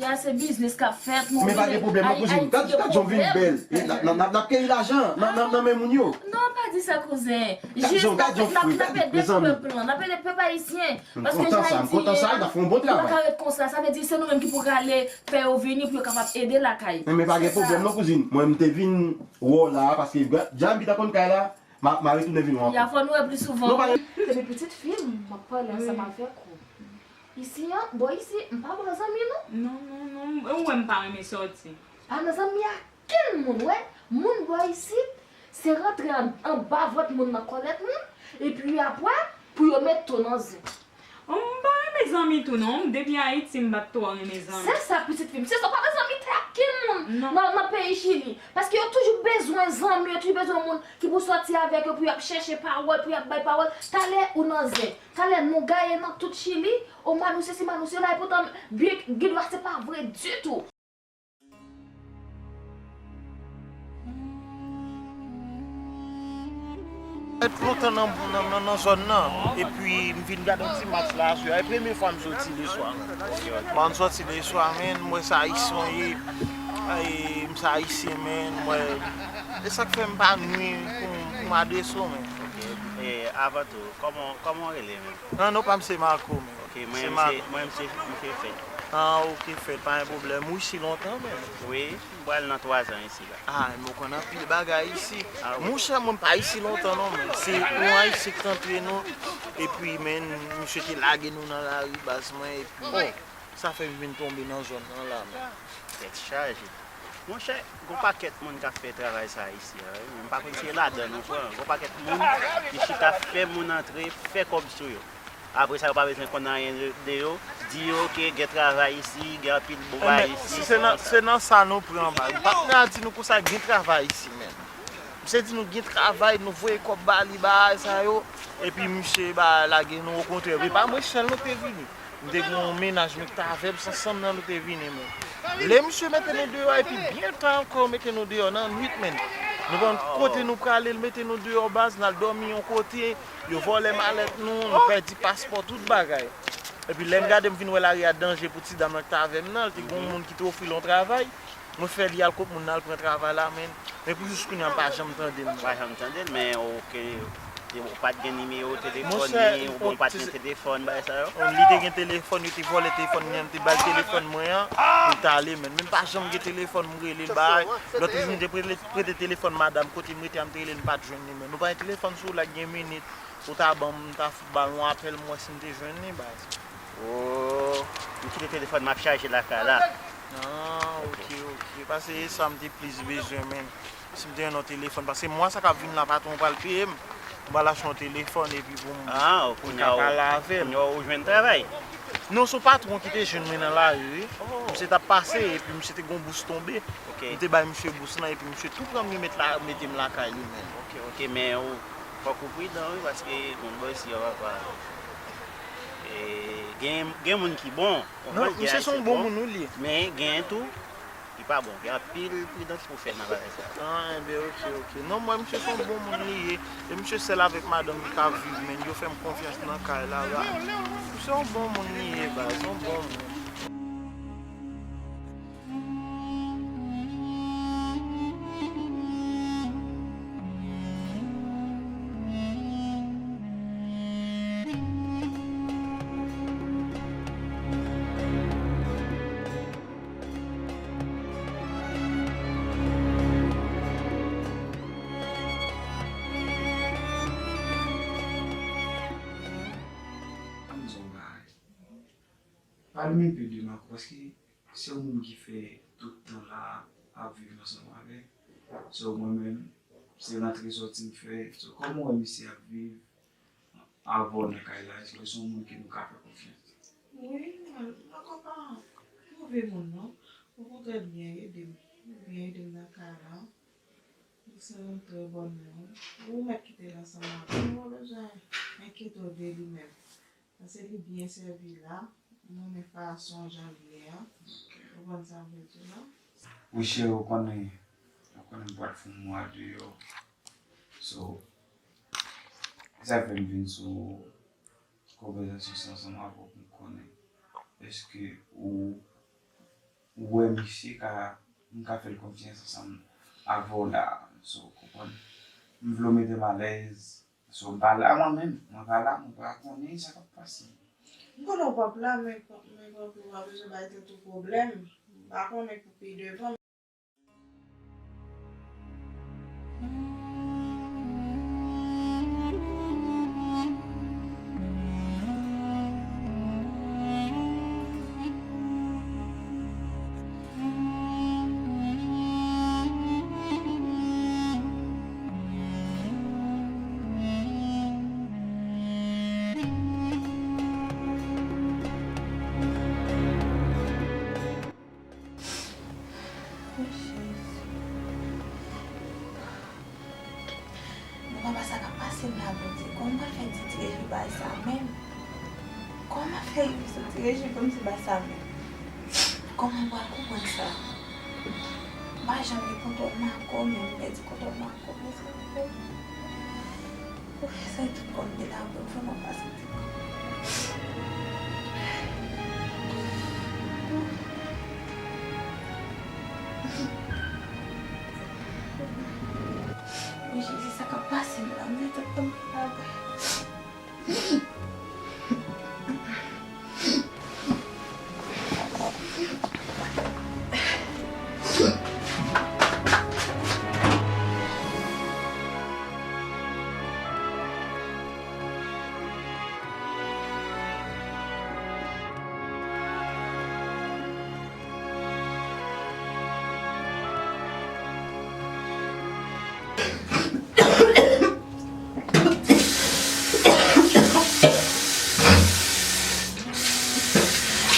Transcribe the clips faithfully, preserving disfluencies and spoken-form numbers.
Sa se biznis k ap fèt, mon. Men pa gen pwoblèm non, kouzin. Gad, gad jan w vin bèl. N ap, n ap, n ap keyi lajan nan, nan, nan men moun yo. Non, pa di sa, kouzen. Gad jan, gad jan w fre, gad, mezanmi. N ap ede pèp lan, n ap ede pèp ayisyen. M kontan sa, m kontan sa, y ap fè yon bon travay. Yo pa ka ret konsa, sa vle di se nou menm ki pou rale fè yo vini pou yo kapab ede lakay. Men, men pa gen pwoblèm non, kouzin. Mwen, m te vin wè w la, paske dja m pita konn kay la, m a, m a retounen vin wè w ankò. Ya, fò nou wè pli souvan. Non, pa gen. Depi pitit fi m, m ap pale ansanm avèk ou. Isi an, bò isi, m pa bon zanmi non. Non, non, non. Ou wè m pa renmen sòti. Pa nan zanmi a kenn moun, wè. Moun bò isit, se rantre an, anba vant moun nan kòlèt moun, epi apre, pou yo met tou nan zen. Oh, m pa renmen zanmi tou non. Depi Ayiti, m pa t twò renmen zanmi. Se sa, pitit fi m. Se sa, w pa nan zanmi tè ak kenn moun nan, nan peyi Chili. Paske yo toujou bezwen zanmi, yo toujou bezwen moun ki pou sòti avèk yo, pou y ap chèche pawòl, pou y ap bay pawòl. Talè ou nan zen. Talè nou gaye nan tout Chili, o Manu sesi, Manu sela, epoutan, byen, gen dwa se pa vre ditou. Fèt lontan nan, nan, nan, nan zòn nan, epi m vin gade yon ti match la aswè a. E premye fwa m soti leswa. Mwen m soti leswa, men, m wè sa Ayisyen ye. Ay, m sa Ayisyen, men, m wè. E sa k fè m pa nwi pou, pou m adrese w, men. Ok, e avan tou, kòman, kòman w rele menm? Non, non, pa m se Marco, men. Ok, mwen menm se, mwen menm se, m se Fèt. Ah, ok, Fèt, pa gen pwoblèm. Ou isi lontan, men? Wi, m pral nan twa zan isi la. Ah, men ou konn anpil bagay isi. Ah, wi. Monchè, mwen pa isi lontan, non, men. Se yon Ayisyen ki antre nou. Epi, men, misye te lage nou nan lari, baz mwen. Epi, bon, sa fè m vin tonbe nan zòn nan la, men. Tèt chaje. Monchè, gon pakèt moun k ap fè travay sa isi a, wi. M pa konn si se ladan nou pran. Gon pakèt moun ki chita fè moun antre, fè kòb sou yo. Apre sa, yo pa bezwen konn anyen de, de yo. Di yo ke gen travay isi, gen anpil bon bagay isi. Se nan, se nan sa nou pran bal. Patnè a di nou konsa gen travay isi, men. Misye di nou gen travay, nou voye kòb ba li, bagay sa yo. Epi misye ba lage nou, okontrè. E pa mwen sèl nou te vini. M te gen yon mennaj mwen ki t avè m, se ansanm nan nou te vini, men. Lè misye mete nou deyò, epi byen ta ankò yo mete nou deyò nan nwit, men. Nou pa konn kote nou prale, l mete nou deyò baz, n al dòmi yon kote, yo vòlè malèt nou, nou pèdi paspò, tout bagay. Epi lè m gade, m vin wè lari a danje pou ti dam nan ki t avè m nan, l te gen yon moun ki te ofri l yon travay. Mwen fè li al kot moun nan, al pran travay la, men, men pou jis kounye a, m pa janm tande l. Pa janm tande l, men ok, ou pa t gen nimewo telefòn li, oubyen ou pa t gen telefòn, bagay sa yo? Li te gen telefòn, yo te vòlè telefòn li an, m te ba l telefòn mwen an, pou l t ale, men, men m pa janm gen telefòn, m rele l, bay. Lòt jou, m te prete, prete telefòn madanm, kote m rete a, m te rele l, m pa t jwenn li, men. Nou pa gen telefòn sou w la, gen minit, ou ta ban m, m ta fout ba l yon apèl, m wè si m te jwenn li, baz. Oh, m kite telefòn m ap chaje lakay la. Ah, ok, ok. Paske e sa m te plis bezwen, men. Si m te jwenn yon telefòn, paske mwa sa k ap vin la, patwon pral peye m. M pral achte yon telefòn epi pou m, pou m ka pale avè l. Kounye a ou jwenn travay? Non, se yon patwon ki te jwenn mwen nan lari, wi. Misye t ap pase, epi misye te gon bous tonbe. M te bay misye bous lan, epi misye tou pran m, li met la, mete m lakay li menm. Ok, ok, men ou, fòk ou pridan, wi, paske moun bò isi yo, papa. E, gen, gen moun ki bon. Non, misye se yon bon moun, wi, li ye. Men gen tou, li pa bon. Gen anpil pridans pou fè nan bagay sa. Ah, enben, ok, ok. Non, mwen, misye se yon bon moun, li ye. E misye sèl avèk madanm li ka viv, men yo fè m konfyans nan kay la, la. Misye yon bon moun, li ye, baz, yon bon moun. Pale m enpe de Marco, paske se yon moun ki fè tout tan la ap viv ansanm avèk. So, mwen menm, se rantre sòti m fè. So, kòman w wè misye ap viv avè w nan kay la? Èske se yon moun ke nou ka fè konfyans? Wi, Marco pa move moun, non. Okontrè, li byen ede m. Li byen ede m nan kay la. Li se yon trè bòn moun. Ou mèt kite l ansanm avè m, ou pa bezwen enkyete w de li menm. Paske li byen sèvi la, m renmen fason jan l ye a. Ou konprann sa m vle di w la? Wi, cheri, ou konnen, ou konnen m pral fè yon mwa deyò. So, sa fè m vin sou konvèsasyon sa ansanm avè w pou m konnen èske ou, ou wè misye ka, m ka fè l konfyans ansanm avè w la. So, w konprann? M vle w mete m alèz. So, m pa la mwen menm. Mwen pa la, mwen pa konnen sa k ap pase. M konnen w p ap la, men, men w pa bezwen bay tèt ou pwoblèm. M pa konnen pou pi devan. Bon, papa, sa k ap pase m la, Bondye? Kòman m pral fè di Ti Reji bay sa menm? Kòman m ap fè di Ti Reji pou m di bay sa menm? Kòman m pral konprann sa? M pa janm gen kontwòl m ankò, men m pèdi kontwòl m ankò, mezanmi. Ou fè sa tout kòm de la pou m fè mwen pase ti kòm. Wi, Jezi, sa k ap pase m la, m mèt ap tann pou m pa wè.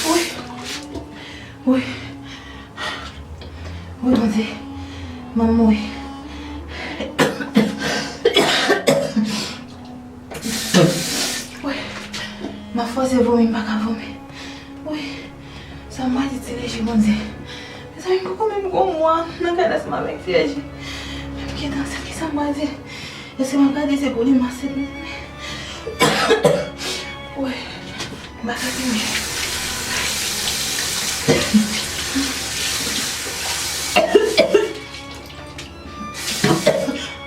Wi. Wi. Wi, Bondye. Manman, wi. Wi. M ap fòse vomi, m pa ka vomi. Wi. Sa m pral di Ti Reji, Bondye? Mezanmi, m poko menm gon mwa nan kay la ansanm avèk Ti Reji. Men m gentan ansent, kisa m pral di? Èske m ap gade se pou li m ansent, mezanmi? Wi. M pa ka di mwen.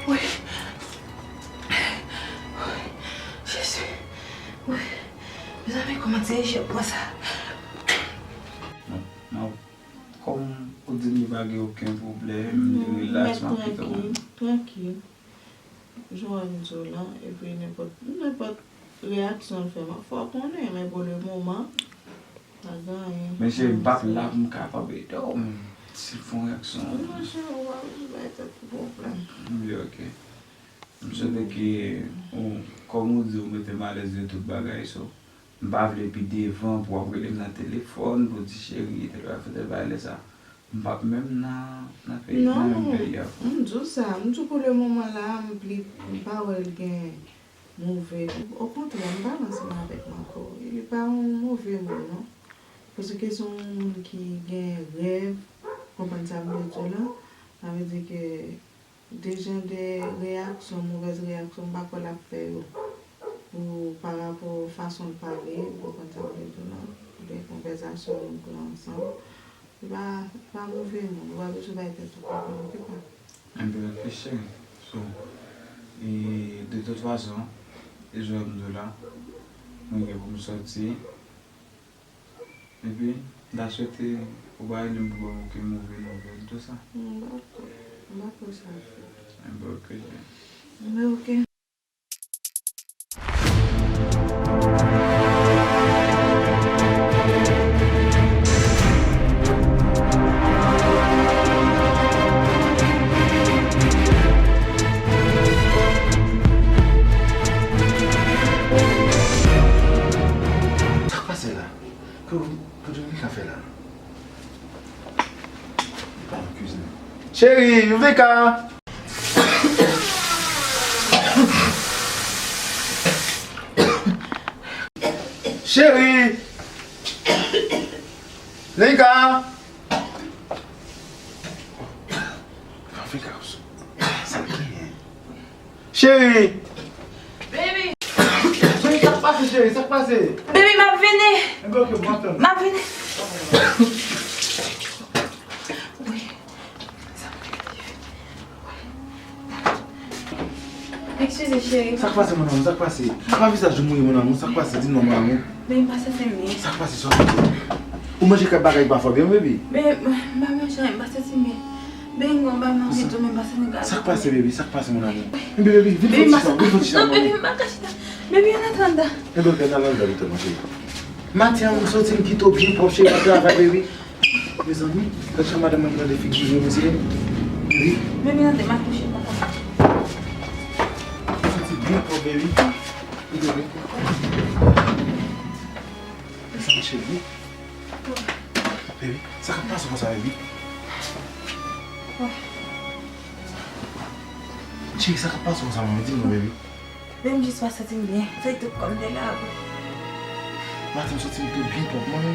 Wi. Wi. Jezi. Wi. Mezanmi, kòman Ti Reji ap pran sa? Non, non. Kòm ou di m li pa gen okenn pwoblèm, li rilaks, m ap kite w. Trankil. Jan w di w la, epi nenpòt, nenpòt reyaksyon l fè m, fò w konnen, men pou le moman, pa gen anyen. Men cheri, m p ap la pou m kapab ede w, men si l fè yon reyaksyon. Non, cheri, ou pa bezwen bay tèt ou pwoblèm. Li oke. M swete ke, ou, kòm ou di, ou mete m alèz de tout bagay, so, m pa vle pi devan pou w ap rele m nan telefòn, pou w di, cheri, tèl bagay, fè tèl bagay, lè sa. M p ap menm nan, nan peyi, nan menm peyi avè w. Non, m di w sa, m di w pou le moman la, m pli, m pa wè l gen move. Okontrè, m pale ansanm avèk l ankò. Li pa yon move moun, non. Paske se yon moun ki gen rèv, konprann sa m vle di w la? Sa vle di ke de jan de reyaksyon, movèz reyaksyon, m pa kwè l ap fè yo. Pou, pa rapò fason l pale, ou konprann sa m vle di w la, de konvèsasyon nou pran ansanm. Li pa, li pa move moun, ou pa bezwen bay tèt ou pwoblèm, oke pa? Enben, oke, cheri. So, e, de tout fason, e jan m di w la, mwen gen pou m sòti. Epi, m ta swete ou pa rele m pou ba m okenn move nouvèl, tou sa. M pa kwè, m pa kwè sa fèt. Enben, oke, cheri. Enben, oke. Sa k pase la? Kote, kote Vika fè la? Li pa nan kizin. Cheri, Vika! Cheri! Vika! Vika, sa k genyen? Cheri! Baby! Cheri, sa k pase, cheri? Sa k pase? Baby, m ap vini! Enben, oke, bon, tann. M ap vini! Eskize, cheri. Sa k pase, mon amour? Sa k pase? Pa vizaj ou mouye, mon amour. Sa k pase? Di m non, mon amour. Baby, m pa santi m byen. Sa k pase? Sa w fè? Ou manje kèk bagay ki pa fò byen, baby? Baby, m pa manje anyen, m pa santi m byen. Baby, m gon bagay m anvi di w, men m pa santi m ka di w. Sa k pase, baby? Sa k pase, mon amour? Baby, baby, vin fè ti chita, vin fè ti chita, mon baby. Baby, m pa ka chita. Baby, ann al anndan. Enben, ok, ann al anndan, vite, mon cheri. Maten an, m santi m kite w byen pwòp, cheri, nan travay, baby. Mezanmi, gad jan madanm mwen pran de figi, mesye. Wi. Baby, nan de m al kouche, papa. Santi byen pwòp, baby. Wi, baby. Mezanmi, cheri. Baby, sa k ap pase konsa, baby? Cheri, sa k ap pase konsa, manmi? Di m non, baby. Menm jis pa santi m byen. Se tout kò m te la, wi. Maten m santi m tou byen pwòp, manmi.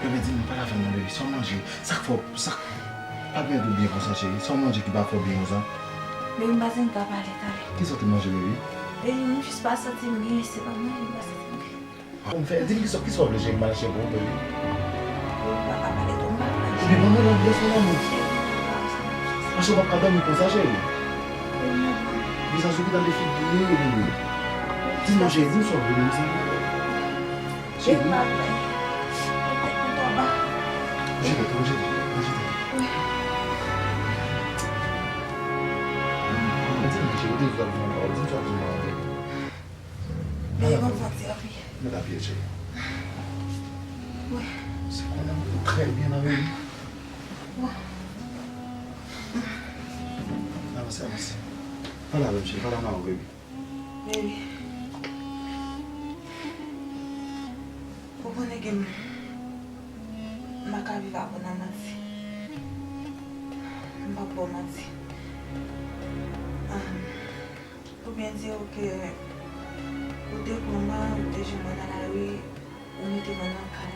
Bebe, di m, pale avè m non, baby. Sa w manje? Sa k fè w, sa k pa byen tou byen konsa, cheri? Sa w manje ki pa fè w byen konsa? Baby, m pa santi m ka pale talè. Kisa w te manje, baby? Baby, m jis pa santi m byen. Se pa manje, m pa santi m byen. Bon, fè, di m kisa, kisa w vle, cheri, m al achte pou ou, baby? Baby, m pa ka pale tou, m pa ka pale. Ebyen, ban mwen yon bwès, mon amour. Cheri, m pa ka pale. Paske w p ap ka dòmi konsa, cheri. Baby, m pa. Vizaj ou ki tande figi ou, baby. Di m non, cheri, di m sa w vle, menm sa. Cheri. Baby, m pa pale. Ou tèt mwen twò ba. Ranje tèt ou, ranje tèt ou, ranje tèt ou. Wi. Di m, cheri, ou te di w t ap di m yon pawòl, di m sa w di m an, baby. Mwen la, mwen fati apiye. Mwen la apiye, cheri. Wi. Se konnen mwen trè byen nan men. Wi. Avanse, avanse. Pale avè m, cheri, pale avè m, baby. Baby. Ou konnen ke m, m pa ka viv avè w nan manti. M p ap ba w manti. Ahn, Ou byen di w ke ou te pran mwen, ou te jwenn mwen nan lari, ou mete mwen nan kay.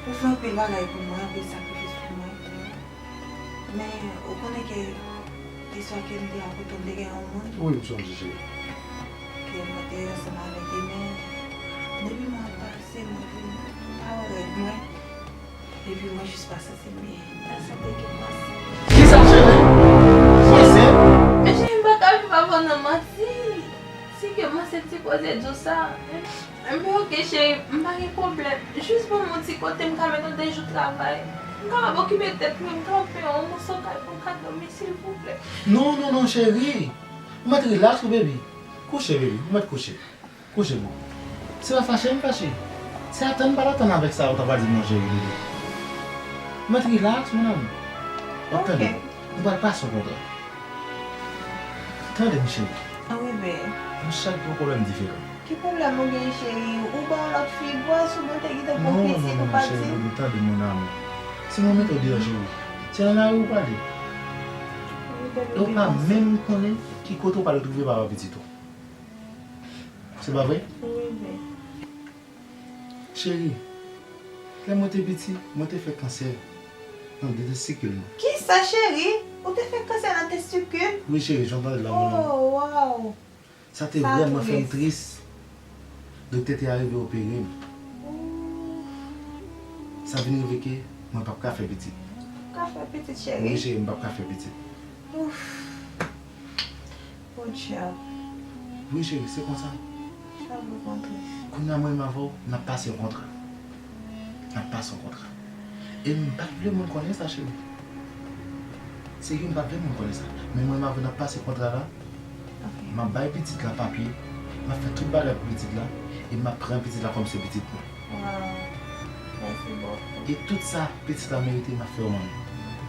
Ou fè anpil bagay pou mwen, anpil sakrifis pou mwen. Men, ou konnen ke istwa ke m te rakonte w, m te gen yon moun. Wi, m sonje, cheri. Ke mwen te ansanm avèk li, men depi mwa pase, mwen vin pa wè règ mwen. Epi mwen jis pa santi m byen. Nan sante ke m ansent. Kisa, cheri? Ou ansent? Men cheri, m pa ka viv avè w nan manti. Si ke m ansent, ti koze di w sa. Men oke, cheri, m pa gen pwoblèm. Jis ban m yon ti kote m ka mete yon de jou travay. M kapab okipe tèt mwen, m kapab peye yon moso kay pou m ka dòmi, silvouplè. Non, non, non, cheri. Ou mèt rilaks, wi, baby. Kouche, baby. Ou mèt kouche. Kouche, boo. Se pa fache m fache. Se atann m pa t atann avèk sa ou ta pral di m non, cheri, doudou. Mèt rilaks, mon amour. W ap tande. Ok. Nou pral pase yon kontra. Tande m, cheri. Wi, bebe. Nou chak gen yon pwoblèm diferan. Ki pwoblèm ou gen, cheri? Ou ba yon lòt fi gwòs, ou mete gentan pou pitit, ou pa di. Non, non, non, cheri, doudou, tande m, mon amour. Si mwen mete w deyò, cheri, se nan lari ou prale. Wi, bebe. E ou pa menm konnen ki kote ou pral retwouve papa pitit ou. Se pa vre? Wi, bebe. Cheri, lè mwen te piti, mwen te fè kansè nan de testikil mwen. Kisa, cheri? Ou te fè kansè nan testikil? Wi, cheri, jan w tande la, mwen. Oh, wow. Sa te vrèman fè m tris. Doktè te arive opere m. Oh. Sa vin rive ke mwen p ap ka fè pitit. Ou p ap ka fè pitit, cheri? Wi, cheri, m p ap ka fè pitit. Ouf. Podyab. Wi, cheri, se konsa. Sa vrèman tris. Kounye a, mwen menm avè w, n ap pase yon kontra. N ap pase yon kontra. E m pa t vle moun konnen sa, cheri. Seri, m pa t vle moun konnen sa. Men mwen menm avè w, n ap pase kontra la. Ok. M ap bay pitit la papye. M ap fè tout bagay pou pitit la. E m ap pran pitit la kòm se pitit mwen. Wow. Mèsi bokou. E tout sa pitit la merite, m ap fè w, manmi.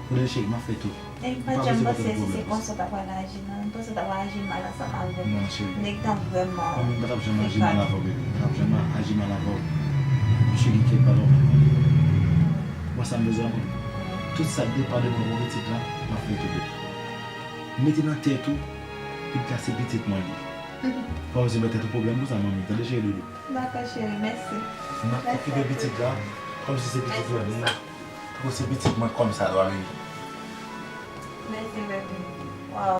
Ou tande, cheri, m ap fè tout. E m pa t janm panse si se konsa w ta pral aji, non. M panse w ta pral aji mal ansanm avè m. Non, cheri. M te gentan vrèman fekannen. Manmi, m pa t ap janm aji mal avè w, bebe. M pa t ap janm aji mal avè w. Cheri, kèt pa lòt. Mwen sa m bezwen, manmi. Tout sa k depann de mwen pou pitit la, m ap fè tout. Mete nan tèt ou, pitit la se pitit mwen li ye. Pa bezwen bay tèt ou pwoblèm pou sa, manmi. Tande, cheri doudou. Dakò, cheri, mèsi. M ap okipe pitit la, kòmsi se pitit mwen li ye. Tankou se pitit mwen kòm sa dwa, bebe. Mèsi, bebe. Wow.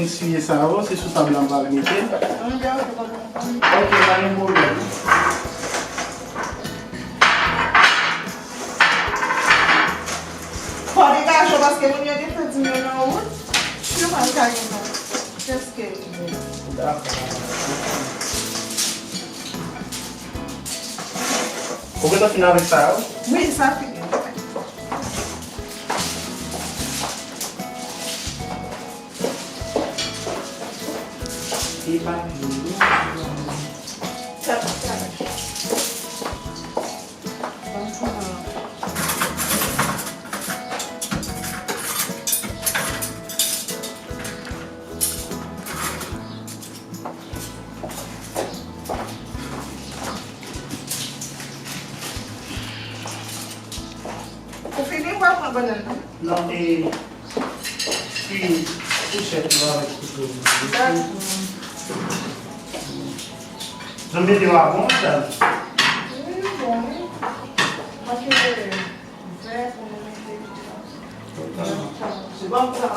Eswiye sa yo, se sou tab la m pral mete. Ok, pa gen pwoblèm. Fò degaje w paske moun yo gentan di m yo nan wout. Yo pral ka gen nan. Kèske rive. Dakò. Ou gentan fin avèk sa yo? Wi, sa fini. E pa dlo. Sa pa sa. Ban m pran. Ou fini, ou pa pran bannann nan? Non, e, kwi fouchèt yo avèk kouto. Dakò. Jan m mete yo a bon, sa? Wi, bon, wi. Manke vè pou nou mete. Se bon, sa.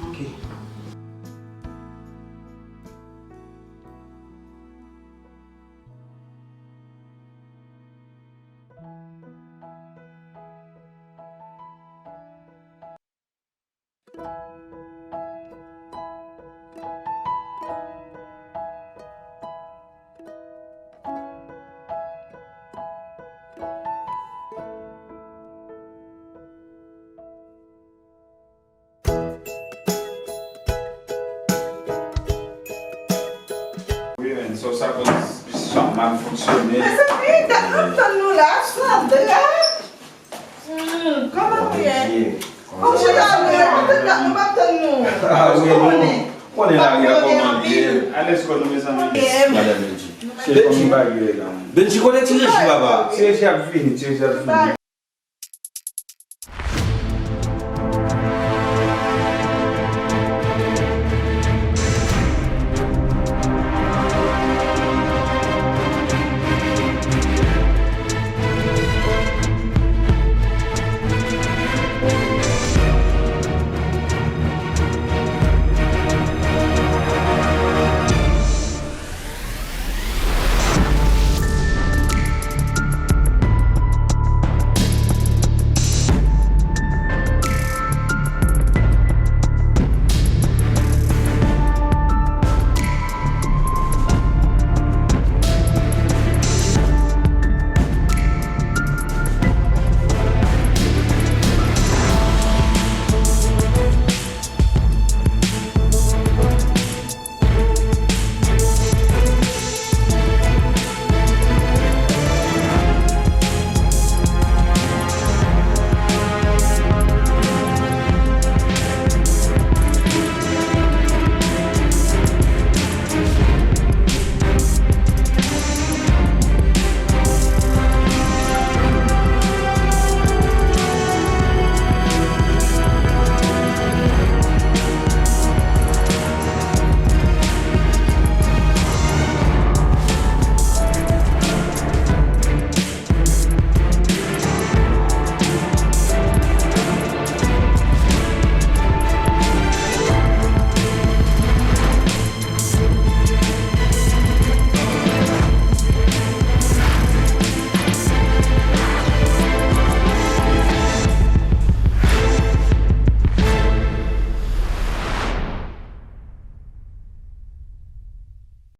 Ok. Wi, men, so sa konn chanm mal fonksyone. Mezanmi, dat m ap tann nou la, sa dra. Hmm, kòman nou ye? Kòman nou ye? Kòman nou ye? Mwen pa tann nou. Ah, wi, nou konnen lari a kòman l ye. Alèz kò nou, mezanmi. Madan Bendji. Se fanmi Bagyo e la. Bendji konnen ti Reji, papa. Ti Reji ap vini, ti Reji ap vini.